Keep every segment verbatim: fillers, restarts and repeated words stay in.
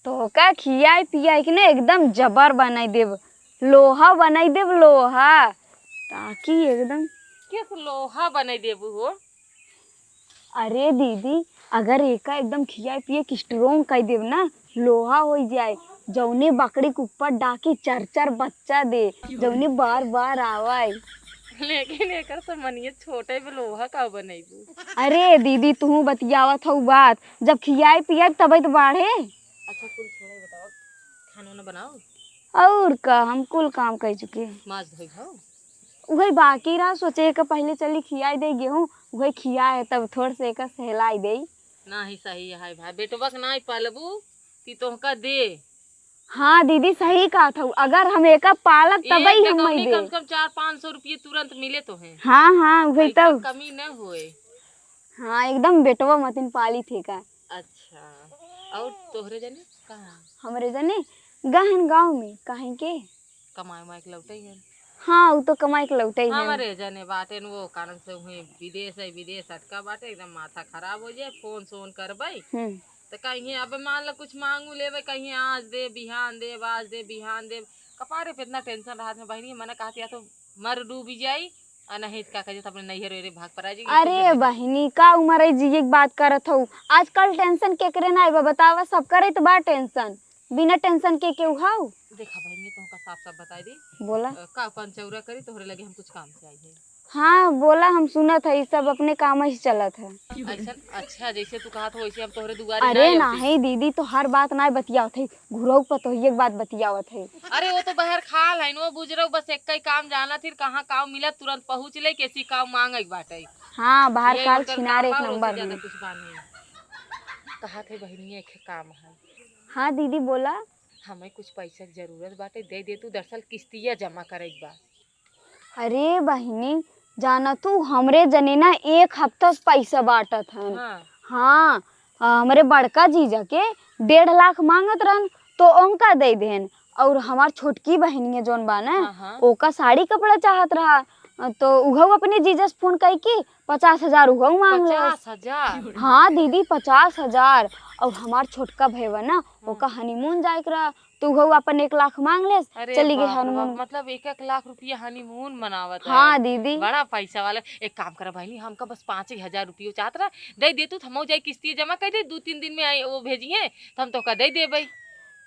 तोहका खियाई पियाई के ना एकदम जबर बनाई देब, लोहा बनाई देब, लोहा। ताकि एकदम किस लोहा बनाई देबू हो? अरे दीदी, अगर एका एकदम खियाई पियाई के strong कई देब ना, लोहा होई जाए। जौने बकरी के ऊपर डाकी चार चार बच्चा दे, जौने बार बार आवे। लेकिन एकर समनिया छोटे पे लोहा का बनैबू? अरे दीदी, तू बतियावत हऊ बात, जब खियाई पियाई तबे तो बाढ़े। अच्छा, कुल छोड़ो, बताओ, खाना वाना बनाओ। और का, हम कुल काम कर चुके हैं। माज धोई हो? उहे बाकी रहा, सोचे के पहले चली खियाई दे गेहूं, उहे खिया है, तब थोड़ से एका सहलाई दे। नाही सही है भाई, बेटवा के नाही पालबू, ती तोहका दे। हाँ दीदी, सही कहत हऊ, अगर हम एका पालब तबे एक हम दे। कम से कम चार पाँच सौ रुपये तुरंत मिले तो हैं। हाँ हाँ, उहे तो। कमी न होए। हाँ, एकदम बेटवा मतिन पाली थे का। अच्छा, और तोहरे जने कहाँ? हमरे जने गहन गाँव में, काहे के? कमाए उमाए के लौटे हैं। हाँ, उ तो कमाए के लौटे हैं। हमरे जने बाटेन, वो कारण से हुई विदेश है, विदेश अटका बाटे, एकदम माथा खराब हो जाए। फोन सोन करबै हम्म। तो कहीं अब मान लो कुछ मांगू लेबै, कहीं आज दे बिहान दे, आज दे बिहान दे। कपारे पे इतना tension रहत है बहिनी, मने कहत या तो मर डूबी जाई, आ नहीं तो का कहे तो अपने नैहर वेरे भाग पर आ जाई। अरे बहिनी, का उम्र है जिए के बात करत हऊ? आजकल tension केकरे ना बा बतावा, सब करे तो बा tension। बिना tension के केहू हऊ? देखा बहिनी, तोहका साफ साफ बताई दी। बोला। अ, का पंचौरा करी, तोहरे लगे हम कुछ काम से आई है। हाँ बोला, हम सुनत है, ई सब अपने काम ही चलत है। ऐसन? अच्छा, जैसे तू कहत हो वैसे हम तोहरे दुआरे अरे ना आती। नाही दीदी, तो हर बात ना बतियावत है, घुरऊ पतोहिए के बात बतियावत है। अरे वो तो बहर खाल है नो बुजरऊ, बस एक ही काम जानत ही, कहाँ काव मिलत तुरंत पहुँच ले, कैसी काव मांगे के बाटे। हाँ, बहर ये खाल उनकर छिनार काम एक बा, और नंबर उससे ज्यादा है। कुछ बा नहीं। कहत है बहिनिया, एक काम है। हाँ दीदी, बोला। हमें कुछ पैसा के जरूरत बाटे, दे दे तू, दरअसल किस्तिया जमा करे के बा। अरे बहिनी, जाना तू, हमरे जने ना एक हफ्ता से पैसा बांटत हन। हाँ। हाँ, आ, हमरे बड़का जीजा के डेढ़ लाख मांगत रहन, तो ओनका दे देहन। और हमार छोटकी बहिनिया जौन बा ना, हाँ, हाँ। ओका साड़ी कपड़ा चाहत रहा, तो उहऊ अपने जीजा से फोन कई के पचास हजार उहऊ मांग लेस। पचास हजार? हाँ दीदी, पचास हजार। और हमार छोटका भैया ना, हाँ। ओका honeymoon जाए के रहा, तो उहऊ अपन एक लाख मांग लेस, अरे चली गई बाप रे बाप, honeymoon। मतलब एक एक लाख रुपया honeymoon मनावत है। हाँ दीदी। बड़ा पैसा वाला। एक काम करा बहिनी, हमका बस पाँच ही हजार रुपयो चाहत रहा, दे दे तू, तो हमहू जाई किस्ती जमा कर दे, दू तीन दिन में आई, वो भेजिए, तो हम तोहका दे देबै।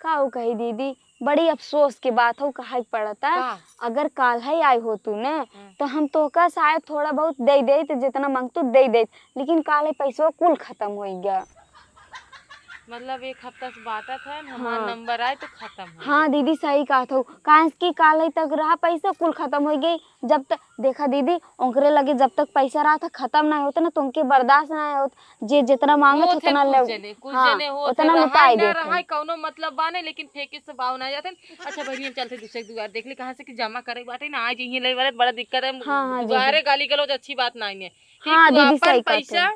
का हो कही दीदी, बड़ी अफसोस के बात हो, कहे के पड़ता। का? अगर काल्हे आई हो तू न, हाँ। तो हम तोहका शायद थोड़ा बहुत दे देत, जितना मांगतू दे देत, लेकिन काल्हे पैसवा कुल खत्म हो गया। मतलब एक हफ्ता से बांटत है, हमार हाँ। नंबर आए तो खत्म हो हाँ जाए। दीदी, सही कहत हो, काहे कि काल्हे तक रहा पैसा, कुल खत्म हो गई। जब तक, देखा दीदी, ओकरे लगे जब तक पैसा रहा था, खत्म ना होता ना, तो उनके बर्दाश्त ना होत। जे जितना मांगत होत है उतना कुछ ले, जने, कुछ हाँ, जने होत उतना है, लुटाई रहा देत है। रहा, कौनो मतलब बा नहीं, लेकिन फेंके से बाव ना जाते। अच्छा बहिनी, हम चलते दूसरे दुआर देख ले, कहाँ से कि जमा करे बाटे ना, आज यहीं ले वाले बड़ा दिक्कत है। हाँ, हाँ, दीदी। दुआरे गाली गलौज अच्छी बात नहीं है। ठीक, हाँ, तू दीदी, अपन सही कहत हो। पैसा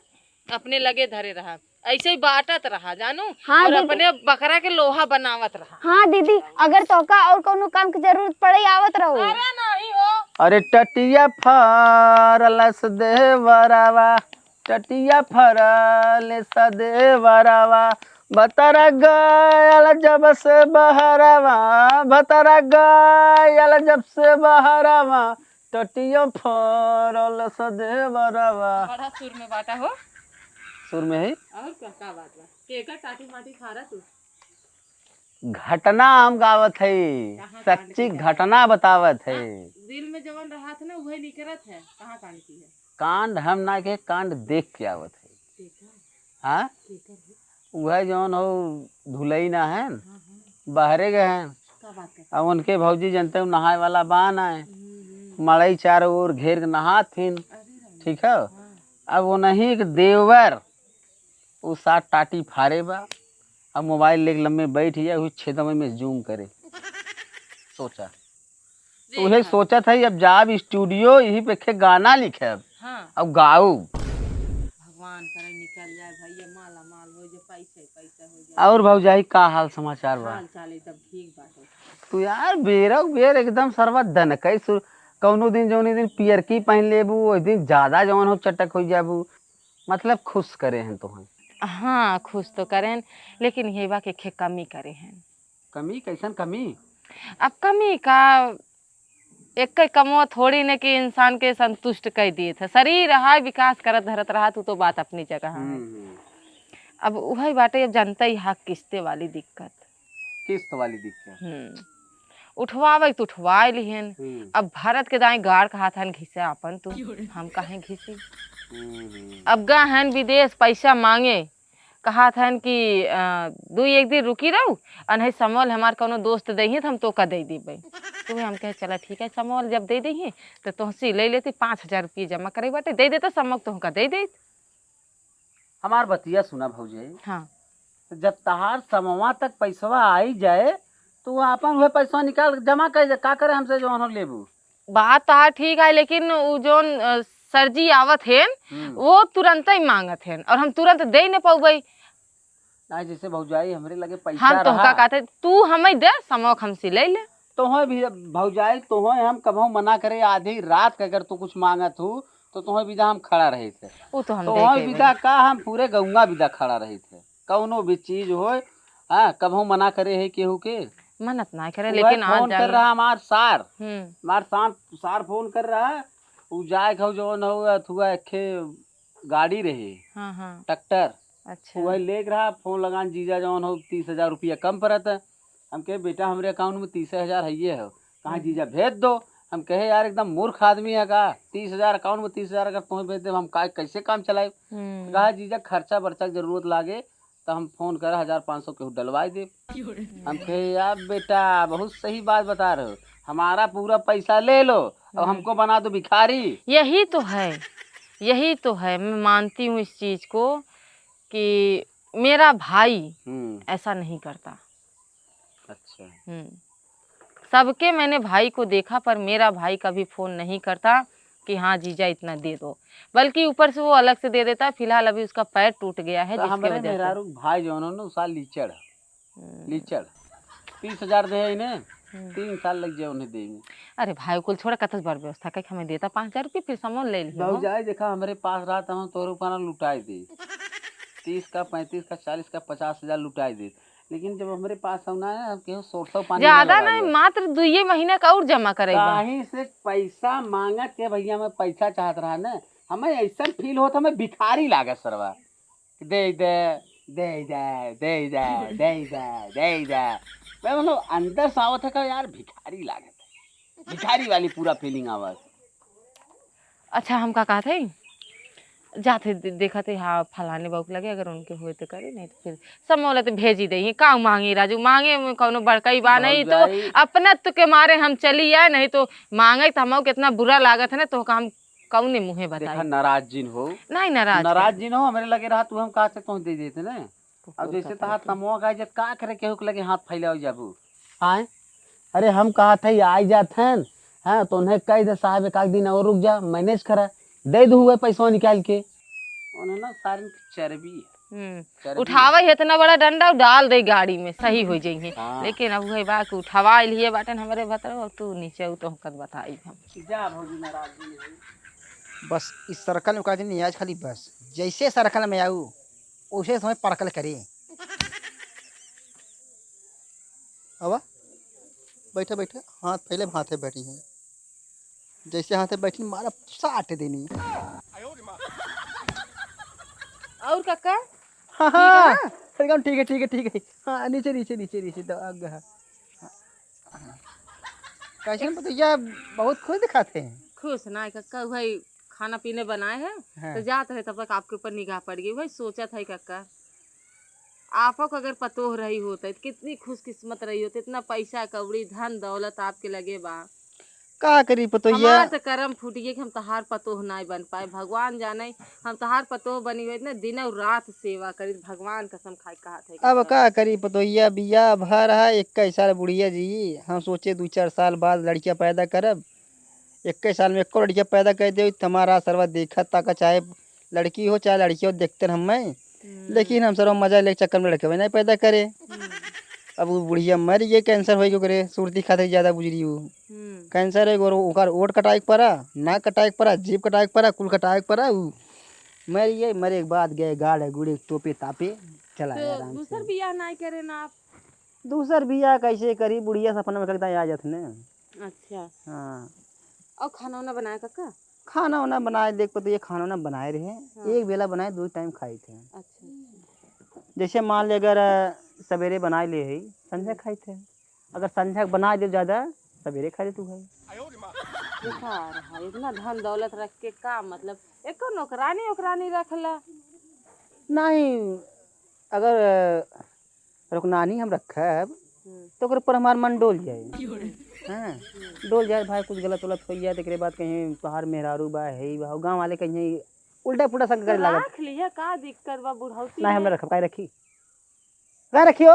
अपने लगे धरे रहा, ऐसे ही बांटत रहा जानू, हाँ, और दीदी। अपने बकरा के लोहा बनावत रहा। हाँ दीदी, अगर तोका और कौनो काम की जरूरत पड़े, आवत रहो। अरे नहीं हो। अरे टटिया फरलस देवरवा, टटिया फरलस देवरवा, भतरा गयल जब से बहरवा, भतरा गयल जब से बहरवा, टटिया फरलस देवरवा। बड़ा सुर में बाटा हो। सुर में है? और का, का बात बा? केकर टाटी माटी फारा तू? घटना हम गावत है, कहाँ कांड सच्ची की है? घटना बतावत है। हाँ, दिल में जवन रहत ना, उहे निकरत है। कहाँ कांड की है? कांड हम ना के, कांड देख के आवत है। देखा? हाँ? केकर है? उहे जौन हो धुलई ना है, हाँ, हाँ। बहरे गए हैं। का बात है? अब उनके भौजी जनते हो नहाए वाला बा ना है। हम्म, हम्म। मड़ई चारों ओर घेर के नहात हिन। अरे राम। ठीक है? हाँ। अब वो नहीं एक देवर, वो सात टाटी फारे बा। अब मोबाइल लेके लम्बे बैठ गया, उस छेदवे में जूम करे। सोचा। जी उहे हाँ। सोचत है, अब जाब स्टूडियो, यही पे खे गाना लिखे अब। हाँ। अब गाऊ। भगवान करे निकल जाए भैया, माला माल हो जाए, पैसा ही पैसा हो जाए। और भौजाई, का हाल समाचार बा? हाल चाल एकदम ठीक बाटे। तू यार, बेरा बेर एकदम सरवा दनकई सुर-, कौनो दिन जौनी दिन पियरकी पहन लेबू, ओहि दिन ज्यादा जौन हो चटक हो जाबू। मतलब खुश करे हैं तोहन। हाँ, खुश तो करेन, लेकिन ये बा के खे कमी करे हैं। कमी? कैसन कमी? अब कमी का, एक कमो थोड़ी न कि इंसान के संतुष्ट कर दिए थे। शरीर रहा, विकास करत धरत रहा, तू तो बात अपनी जगह है। हम्म, हम्म। अब वही बाटे, अब जनता ही हा किस्ते वाली दिक्कत। किस्त वाली दिक्कत। हम्म। उठवावे तो उठवाए लिहेन। हम्म। अब भरत के दाई गाड़ कहा था घिसे आपन तू, हम काहे घिसी? हम्म, हम्म। अब गए हैं विदेश पैसा मांगे, कहा था कि, अ, दुई एक दिन रुकी रहू, अनहे समोल हमार कौनो दोस्त दे ही, तो हम तोका दे देबे। तो हम कहे, "चला ठीक है, समोल जब दे दे ही, तो तोहसी ले लेती, पाँच हजार रुपये जमा करे बाटे, दे देता, समोल तोहका दे देत।" हमार बतिया सुना भौजाई। हाँ। तो जब तहार समवा तक पैसवा आई जाए, तो वो आपन वह पैसवा निकाल के जमा कर दे, का करे हमसे जौन हो लेबू? बात तहार ठीक है, लेकिन उ जौन, अ, सर जी आवत हेन, हम्म। वो तुरंत ही मांगत हेन और हम तुरंत दे न पौबे। ना, जैसे भौजाई हमरे लगे पैसा हम तोहका रहा। कहते, तू हमें दे, समोक हमसे ले ले। तोहे भी भौजाई, तोहे हम कबहू मना करे, आधी रात के अगर तू कुछ मांगत हू, तो तोहे विदा हम खड़ा रहे थे। वो तो हम तोहे देखे विदा भाई। का, हम पूरे गौवा विदा खड़ा रहे थे। कौनो भी चीज होए, हाँ, कबहू मना करे है केहू के? मनत ना करे, वह लेकिन आज फोन कर जान रहा हमार सार। हम्म। हमार सार, सार फोन कर रहा, उ जाए खाऊ जौन हो, अथुआ एखे गाड़ी रहे, हाँ, हाँ। ट्रैक्टर। अच्छा। वही लेके रहा, फोन लगान, "जीजा जौन हो, तीस हजार रुपया कम परत है।" हम कहे, "बेटा, हमरे अकाउंट में तीस हजार है, ये हो।" कहाँ, हम्म। "जीजा, भेज दो।" हम कहे, "यार, एकदम मूर्ख आदमी है का? तीस हजार अकाउंट में तीस हजार अगर तुम्हें भेज दे, हम का, कैसे काम चलाए?" हम्म। कहा, "जीजा, खर्चा बर्चा के जरूरत लागे, तो हम फोन कर हजार पाँच सौ केहू डलवाए दे।" हम कहे, "यार बेटा, बहुत सही बात बता रहे हो, हमारा पूरा पैसा ले लो और हम्म। हमको बना दो भिखारी।" यही तो है, यही तो है। मैं मानती हूँ इस चीज को कि मेरा भाई हम्म। ऐसा नहीं करता। अच्छा। हम्म। सबके मैंने भाई को देखा, पर मेरा भाई कभी फोन नहीं करता कि हाँ जीजा, इतना दे दो, बल्कि ऊपर से वो अलग से दे देता है। फिलहाल अभी उसका पैर टूट गया है, तो जिसके हमरे वजह से मेहरारू के भाई जौन हो ना, उ साल लीचड़ है। हम्म। लीचड़। तीस हजार दे है इन्हें, हम्म। तीन साल लग जाए उन्हें देने। अरे भाई, कुल छोड़ा, कतस बड़ व्यवस्था कइके हमें देता पाँच हजार रुपये, फिर सामान ले लियो। भौजाई, देखा, हमरे पास रहा तो हम तोरे ऊपर लुटाए दे। तीस का, पैंतीस का, चालीस का, पचास हजार लुटाए दे। लेकिन जब हमरे पास हो ना है, हम केहू सोरसो पानी ना ज्यादा लगावे। नहीं, मात्र दुइये महीना का और जमा करे बा। काहे से पैसा मांगत के भैया, हमें पैसा चाहत रहा ना, हमें ऐसा फील होत, हमें भिखारी लागत सरवा। दे दे, दे दे, दे दे, दे दे, दे दे। मैं मतलब अंदर से आवत है का यार, भिखारी लागत है, भिखारी वाली पूरा फीलिंग आवत। अच्छा, हम का कहत हई, जात है दे-, देखत है, हाँ, फलाने बाबू के लगे, अगर उनके हुए तो करे, नहीं तो फिर समोला तो भेजी दे। का मांगी राजू, मांगे में कौनो बड़काई बा नहीं, तो भौजाई। अपनत्व के मारे हम चली आए, नहीं तो मांगे तो हमको कितना बुरा लागत है ना, तो का हम कौने मुँहे देखा, बताई? नाराज जिन हो। नहीं, नाराज नाराज का। जिन हो, हमरे लगे रहा, तू हम कहा से तुम दे देते ना। तो अब कोई जैसे खतरा तहार नहीं। तमोह का जे का करे केहू के लगे हाथ फैलाओ जाबू। आए? अरे हम कहा था, ये आई जात हैं, हाँ, तो उन्हें कह दे, "साहब, एक आध दिन और रुक जा, मैनेज करा, दे दू हुए पैसा निकाल के।" उन्हें ना सारिन की चर्बी है। हम्म। चर्बी उठावे है। है इतना बड़ा डंडा, डाल दे गाड़ी में, सही हो जाइए। हाँ। लेकिन अब वही बा कि उठवा लिए बाटन हमरे भतरो, अब तू नीचे उतोहकत बताई हम। जा भौजी, नाराज नहीं है। बस इस सर्कल में का दिन आज खाली बस, जैसे सर्कल में आऊ, उसे समय परकल करे। आवा, बैठे बैठे हाथ फैले, हाथे बैठी हैं। जैसे हाथे बैठी, मारा साट देनी। और काका? हाँ, ठीक है हाँ, ना? एकदम ठीक है, ठीक है, ठीक है। हाँ, नीचे, नीचे, नीचे, नीचे, दो, आगे, हाँ। हाँ, हाँ। कैसन पतोहिया बहुत खुश दिखाते हैं। खुश ना काका, भाई खाना पीने बनाए हैं, हाँ। तो जात रहे, तब तक आपके ऊपर निगाह पड़ गई। भाई सोचत है काका, आपक अगर पतोह रही होत है, तो कितनी खुशकिस्मत रही होत, इतना पैसा कौड़ी, धन दौलत आपके लगे बा। का करी पतोहिया? हमार तो करम फूट गए कि हम तहार पतोह नाय बन पाए। भगवान जाने, हम तहार पतोह बनी होइत ना, दिन और रात सेवा करी, भगवान कसम खाए कहा थे। अब का करी पतोहिया, बियाह भर है, इक्कीस साल बुढ़िया जी, हम सोचे दो चार साल बाद लड़किया पैदा करब, इक्कीस साल में एको लड़किया पैदा कर दे, तो हमारा सरवा देखत ताका, चाहे लड़की हो चाहे लड़की हो, देखते रह हमें। हम्म। लेकिन हम सरवा मजा लेके चक्कर में लड़के नहीं पैदा करे। हम्म। अब वो बुढ़िया मर गई, कैंसर हो गई ओकरे, सुरती खातिर ज्यादा बुझरी हो। हम्म। कैंसर हो गई, ओकर ओट कटाए के पड़ा, नाक कटाए के पड़ा, जीभ कटाए के पड़ा, कुल कटाए के पड़ा, उ मर गए, मरे के बाद गए गाड़े गुड़े, तोपे तापे, चला तो आए आराम दूसर से। बियाह नाई करे ना आप? दूसर बियाह कैसे करी, बुढ़िया सपना में कविता आ जात ने। अच्छा। हाँ। और खाना वाना बनाए काका? खाना वाना बनाए, देख पतो ये खाना वाना बनाए रहे, हाँ। एक बेला बनाए, दो टाइम खाई थे। अच्छा। जैसे मान ले अगर, अ, सवेरे बनाए ले है, संझा हम्म। खाई थे। अगर संझा के बनाए दे ज्यादा, सवेरे खा ले तू भाई। बेकार है, इतना धन दौलत रख के का मतलब? एको नौकरानी ओकरानी रख ला। नहीं, अगर, अ, रुकनानी हम रखब, हम्म। तो ओकरे पर हमार मन डोल जाए। हाँ, हम्म। डोल जाए भाई, कुछ गलत उलत हो जाए, तो एकरे बाद कहीं तोहार मेहरारू बा, है ही बा, गाँव वाले कहीं उल्टा पुल्टा शक करे लागत। राख लिया, का दिक्कत बा बुढ़ौती नहीं, हम में? ना रखब, काहे रखी? काहे रखी हो?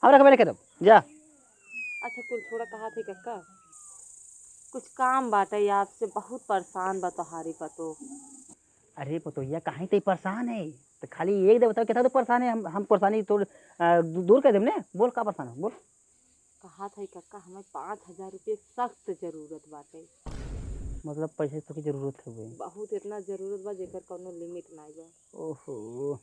हम रखबे नहीं करब, जा। अच्छा, कुल छोड़ा, कहा थे कक्का, कुछ काम बाटे आपसे, बहुत परेशान बा तोहारी पतो। अरे पतोहिया, काहे ते परेशान है? तो खाली एक दे बताओ, कितना तो परेशान है, हम, हम परेशानी तोड़, अ, दू-, दूर कर देम ने। बोल, का परेशान हो, बोल। कहा था कक्का, हमें पाँच हजार रुपये सख्त जरूरत बाटे। मतलब पैसे तो की जरूरत है भाई? बहुत इतना जरूरत बा, जेकर कौनो लिमिट नाई बा। ओहो,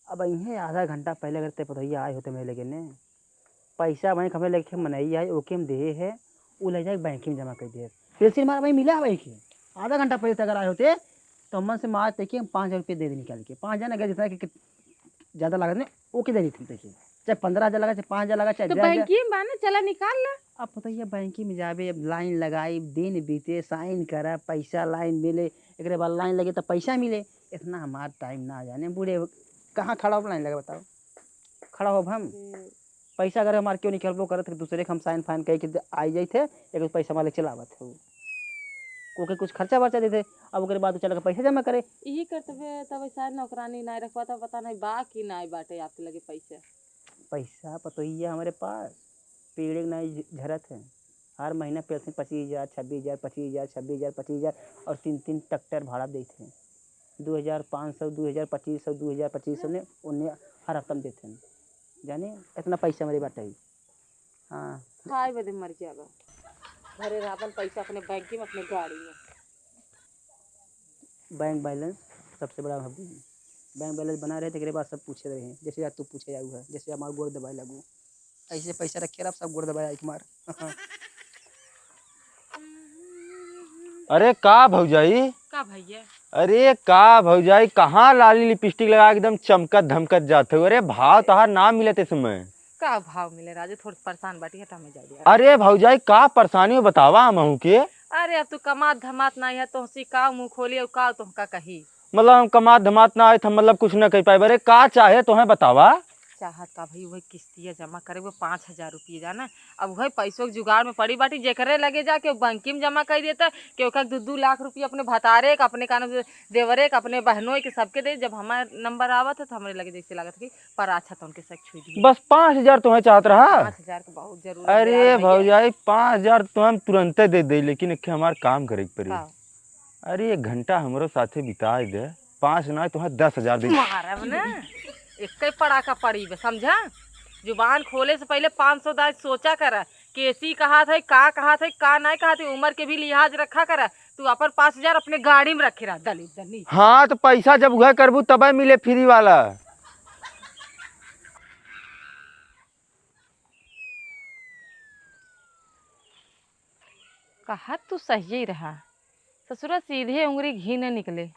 अब इहे आधा घंटा पहले अगर ते पतोहिया आए होते मेरे लगे ने, पैसा बैंक हमें लेके मनई आए, ओके हम देहे है, उ ले जाए बैंक में जमा कर दे। पेंसिल मार भाई मिला भाई के, आधा घंटा पहले ते अगर आए होते, तो हमन से मार ते के हम पाँच हजार रुपये दे दे निकाल के, पाँच हजार ना, अगर जितना के, के ज्यादा लागत ने, ओके दे देते हम ते के, चाहे पन्द्रह हजार लगा, चाहे पाँच हजार लगा, चाहे तो दस हजार। बैंक में बा ना, चला निकाल ला। अब पतोहिया बैंक में जाबे, अब लाइन लगाई, दिन बीते, साइन करा, पैसा लाइन मिले, एकरे बाद लाइन लगे तो पैसा मिले। इतना हमार टाइम ना जाने, बूढ़े कहाँ खड़ा हो लाइन लगे बताओ, खड़ा होब हम? हम्म। पैसा अगर हमार क्यों निकलबो करत है, दूसरे के हम साइन फाइन कह के दे-, आई जाइत है, एक पैसा हमारे चलावत है वो। ओके कुछ खर्चा वर्चा देते, अब ओकरे बाद उ चल के पैसा जमा करे। यही करते हुए तब ऐसा नौकरानी नाई रखवा, तब पता नहीं बा कि नाई बाटे आपके लगे पैसा। पैसा पतोहिया हमारे पास पेड़े के नाई झ-, झरत है। हर महीना पेंशन पच्चीस हजार, छब्बीस हजार, पच्चीस हजार, छब्बीस हजार, पच्चीस हजार और तीन, तीन ट्रैक्टर भाड़ा देते हैं। दो हजार पाँच सौ, दो हजार पच्चीस सौ, दो हजार पच्चीस सौ ने उन्हें हर हफ्ता में देते हैं। जाने इतना पैसा मेरे बाटे ही। हाँ। खाए बदे मर जाबा। घरे रह अपन पैसा अपने बैंक में, अपने गाड़ी में। बैंक बैलेंस सबसे बड़ा हबी। बैंक बैलेंस बना रहे, तेकरे बाद सब पूछे रहे, जैसे आज तू पूछे आऊ है, जैसे हमार गोड़ दबाए लागू। ऐसे पैसा रखे रहा, सब गोड़ दबाए आई मार। अरे का भौजाई? का भैया? अरे का भौजाई, कहाँ लाली लिपस्टिक लगा के एकदम चमकत धमकत जात हो? अरे भाव तोहार ना मिलत इस समय। का भाव मिले राजू, थोड़ा परेशान बाटी, हटा में जाए दे। अरे भौजाई, का परेशानी हो बतावा हमहू के। अरे अब तू कमात धमात नाई है, तोहसी का मुँह खोली और का तोहका कही? मतलब हम कमात धमात ना आए, हम मतलब कुछ ना कह पाए। अरे का चाहे तोहें बतावा? चाहत का भाई, वही किस्तिया जमा करे, वो पाँच हजार रुपये जाना। अब वही पैसों के जुगाड़ में पड़ी बाटी, जेकरे लगे जाके वो बैंकिंग में जमा कर देता, कि ओका दू दू लाख रुपये अपने भतारे के, अपने कान देवरे के, अपने बहनों के, सबके दे। जब हमार नंबर आवत है तो हमरे लगे जैसे लागत कि पर अच्छा तो उनके शक छुई दिए। बस पाँच हजार तोहें चाहत रहा? पाँच हजार के बहुत जरूरत है अरे यार भैया। भौजाई, पाँच हजार तो हम तुरंते दे दे, लेकिन एक हमार काम करे के पड़ी। का? अरे एक घंटा हमरो साथे बिताए दे, पाँच ना तोहें दस हजार दे। मारब ना, एक ही पड़ाका पड़ी बे, समझा? जुबान खोले से पहले पाँच सौ दाज सोचा कर, केसी कहा था, का कहा था, का नहीं कहा था, उम्र के भी लिहाज रखा कर। तू अपन पाँच हजार अपने गाड़ी में रखे रहा, दलित दलित। हाँ, तो पैसा जब उहे करबू तबे मिले फ्री वाला। कहत तू सही रहा, ससुरा सीधे उंगरी घी न निकले।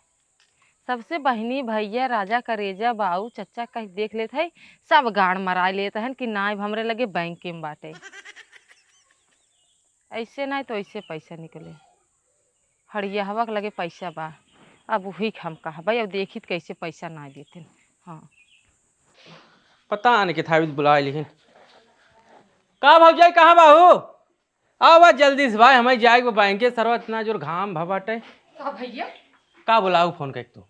सबसे बहिनी, भैया, राजा, करेजा, बाऊ, चच्चा कह देख लेत है, सब गाड़ मराए लेत हन कि नाय हमरे लगे बैंके में बाटे। ऐसे नाय तो ऐसे पैसा निकले। हड़ियहवा के लगे पैसा बा, अब वही के हम कहबे, अब देखी त कैसे पैसा नाय देते। हाँ, पता नहीं किथा भी बुलाए, लेकिन का भौजाई, कहाँ बाहू? आवा जल्दी से भाई, हमें जाए के बा बैंके, सरवा इतना जोर घाम भा बाटे। का भैया? का बुलाऊ फोन करके तू?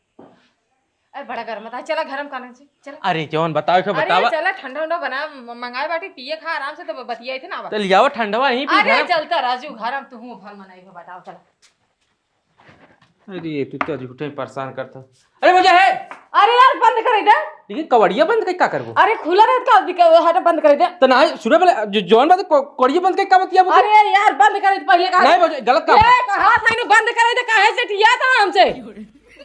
अरे बड़ा गर्म था, चला घर में काने से, चला। अरे जौन बताओ के अरे बतावा। चला ठंडा उंडा बना, म-, मंगाए बाटी, पिए खा आराम से, तो बतियाई थे ना आवा। तो लियावा ठंडवा यहीं पी अरे घर। चलता राजू घर में, तू हूँ भल मनाई हो बताओ, चला। अरे तू तो झूठे ही परेशान करता। अरे भैया है। अरे यार बंद कर। दे। लेकिन कवड़िया बंद कइ का करबो? अरे खुला रहत का, अभी का हटा बंद कर दे। तो नहीं, सुने पहले, जो, जौन बात क-, कवड़िया बंद कइ का बतिया बोले? अरे यार, बंद कर दे पहले का। नहीं बजे, गलत काम। ए, कहा था इन्हें बंद कर दे, काहे से ठिया था हमसे?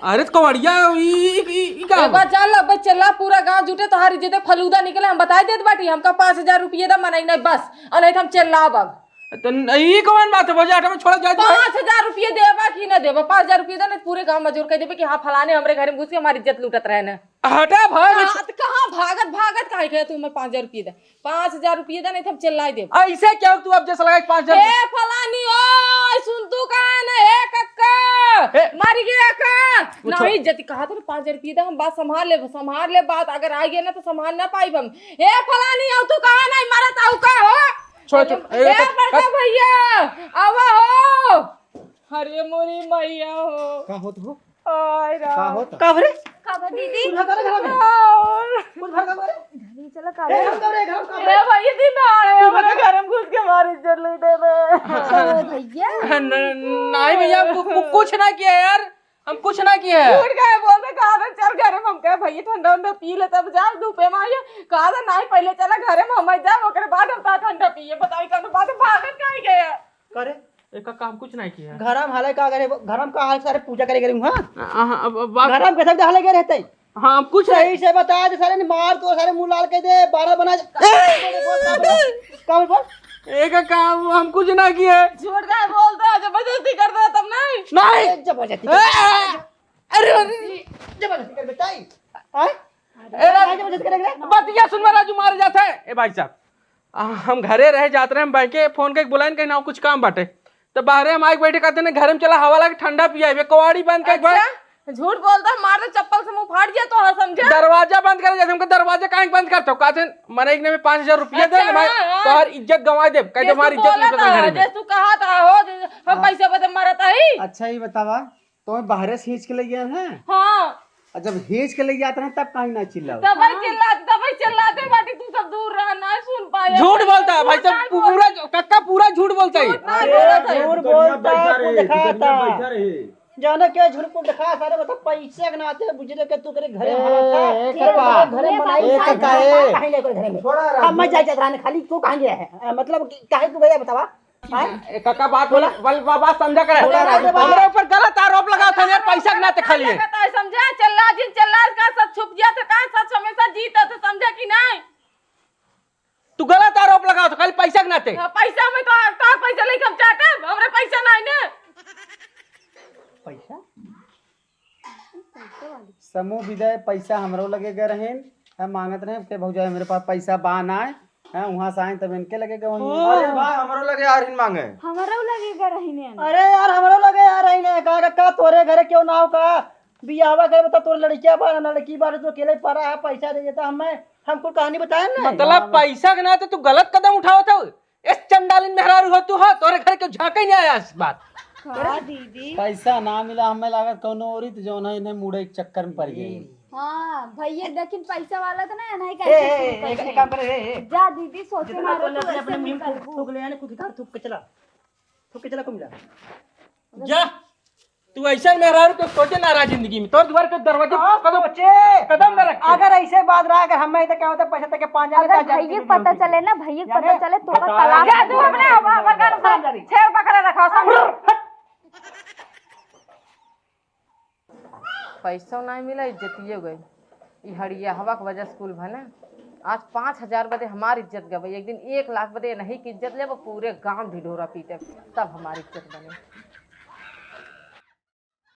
अरे तो कवड़िया, ई, ई, ई, ई का एक बार बा? चल, अब चला, पूरा गांव जुटे, तोहार इज्जत फलूदा निकले, हम बताई देत बाटी, हमका पाँच हजार रुपये दा, मनई नहीं बस, और नहीं तो हम चिल्लाब अब। तो न-, ई कौन बात है भौजी, हटा में छोड़ा जाए तो। पाँच हजार रुपये देबा कि ना देबा? पाँच हजार रुपये दे, नहीं पूरे गांव में जोर कह देबे कि हाँ, फलाने हमरे घर में घुस के हमारी इज्जत लूटत रहे ना। हटा भाग। हाँ, तो कहाँ भागत, भागत काहे गया तू? मैं पाँच हजार रुपये दे, पाँच हजार रुपये दे, नहीं तो हम चिल्लाई देब। ऐसे क्या तू अब जैसा लगा कि पाँच हजार? ए फलानी, ओ सुन तू कहाँ ना, ए कक्का, ए। मर गया का? कुछ नहीं, जति कहा था ना, पाँच हजार रुपये दे, हम बात संभाल ले, संभाल ले बात, अगर आ गया ना तो संभाल ना पाई हम। ए फलानी, आओ तू कहाँ नहीं मरत, आओ का हो? छोड़, छोड़, ए, ए, ए, बड़का ए। भैया, आवा हो। अरे मोरी मैया हो। का होत हो? आय राम। का होत? का भरे? का भा दीदी? कुछ भर का भरे? और कुछ भर का भरे? चला का ए, भरे? हम का भरे? हम का भरे? ए भैया, दिन आ रहे हैं, हमारे घर में घुस के हमारी इज्जत लूटे बे। का भा भैया? न-, नहीं भैया, कु-, कु-, कुछ ना किया यार, हम कुछ ना किया है। झूठ काहे बोल रहे? कहा था चल घर में, हम कहे भैया ठंडा उंडा पी ले तब जा धूपे में आइए। कहा था नहीं, पहले चला घर में हम जाए, ओकरे बाद हम ता ठंडा पिए। बताई कौन बात, भागत काहे गया? करे? ए, का काम कुछ नहीं किया। घर में हाले का करे, घर में का हाल सारे पूजा करे गए हुआ। हाँ, हाँ, अब, अब बात घर में कसम से हाले गए रहते। हाँ, हम कुछ सही से बता दे, सारे ने मार तो सारे मुंह लाल कर दे, बारह बना दे। ए! बोल, बोल, बोल, बोल। का बोल, बोल? ए, का काम हम कुछ ना किया। झूठ का बोलता है, जबरदस्ती करता है तब नहीं। नहीं। ए, जबरदस्ती ए! कर। अरे, अरे। जबरदस्ती कर बेटा। आए? ए, रा-, जबरदस्ती कर रे। बतिया सुनवा राजू, मार जाता है। ए भाई साहब, आ, हम घरे रहे जात रहे, हम बैंके फोन करके बुलाइन, कहीं ना कुछ काम बाटे। तो बाहरे हम आके बैठे, कहते ने, "घर में चला, हवा लागे, ठंडा पिया, ये कवाड़ी बंद कर एक बार।" अच्छा, झूठ बोलता, मार दे चप्पल से मुंह फाड़ दिया तो, हाँ, समझा? दरवाजा बंद कर, जैसे हमको दरवाजा काहे बंद करते हो? कहते, "मने एक ने में पाँच हजार रुपया दे, अच्छा, मैं हाँ, हाँ। तोहार इज्जत गंवा देब।" कहते, जैसे "हमारी तू इज्जत बोला नहीं था, घर में।" जैसे तू कहा था, हो, हम हाँ। पैसे बदे मरत ही। अच्छा, ये बतावा, तो मैं बाहरे से खींच के ले गया है? हाँ। और जब खींच के ले जाते हैं, तब काहे ना चिल्लाओ? तब ही हाँ। चिल्लाते, तब ही चिल्लाते बाटी, तू सब दूर रह, ना सुन पाए। झूठ बोलता है भाई साहब, झूठ पूरा, कक्का पूरा झूठ बोलता है। झूठ ना अरे, बोलता है। झूठ दुनिया बोलता बैठा है, रहे, कुछ दुनिया दिखाता। बैठा रहे। जाने के झूठ कुछ दिखा, सारे बता पैसे के नाते बुझले के तू करे घरे ए, हवा था। ए, तेरे कक्का। घरे ए, बनाई ए, खाई कक्का, खाई ए। काहे नहीं करे घरे में? छोड़ा राजू। हम मत जाए, जाए, खाली तू कहाँ गया है? अ, मतलब कि काहे तू गया बतावा? आय? ए, काका, बात बोला। बोल, बात समझा करे। बोला, राजू, बोला। हमरे ऊपर गलत आरोप लगावत है यार, पैसा के नाते खाली है। लगता है, समझा? चल्ला जिन चल्ला का सच छुप गया था, का सच हमेशा जीता था, समझा कि नहीं? तू गलत आरोप लगावत है खाली पैसा के नाते। हाँ, पैसा में तो, तो पैसा लेके हम चाटब, हमरे पैसा नहीं ने। पैसा? समूह विदय पैसा हमरो लगे गए रहिन, हम मांगत रहे के भौजाई हमरे पास पैसा बा ना, हैं, वहाँ से आइन तब इनके लगे गए वहीं। अरे भाई, हमरो लगे आ रहिन मांगे। हमरो लगे गए रहिन। अरे यार, हमरो लगे आ रहिन, का, का, का तोरे घरे क्यों ना हो का? बियाहवा करे बता, तोर लड़किया बा ना, लड़की बा, तू अकेले पड़ा है, पैसा दे देता हमें, हम कुल कहानी बताए ना। मतलब पैसा के नाते तू गलत कदम उठावत हो। इस चंडालिन मेहरारू हो तू, हो, तोरे घर के झांके नहीं आया इस बात। का दीदी? पैसा ना मिला, हमें लागत कौनो औरी तो जौन है इन्हें मुड़े के चक्कर में पड़ गई। हाँ, भैया लेकिन पैसा वाला तो ना, नहीं ए, कैसे ए, शुरू ए, कर एक, एक काम करे, ए, ए। जा दीदी, सोचे जितना मारो तोने तू अपने, अपने ऐसे मुंह नहीं में करबू। थूक ले, यानी खुद घर थूक के चला। थूक के चला, कुल मिला। जा। तू ऐसा मेहरारू के सोचे ना रहा जिंदगी में। तोर दुआर पे दरवाजे हाँ, कदम, सोचे। कदम न रखे। अगर ऐसे बात रहा, अगर हमें तो क्या होता, पैसा तक के पाँच हजार अगर दस हजार भैया के पता चले ना, भैया के पता चले, तो बता तलाक जा, तू अपने आप, आप, आप, छेड़ पकड़े रखा, समझो। पैसो नहीं मिला, इज्जतियो गई। ई हड़िया हवा के वजह से कुल भने। आज पाँच हजार बदे हमार इज्जत गवे, एक दिन एक लाख बदे नहीं की इज्जत लेबो, पूरे गांव ढिढोरा पीटे, तब हमार इज्जत बने।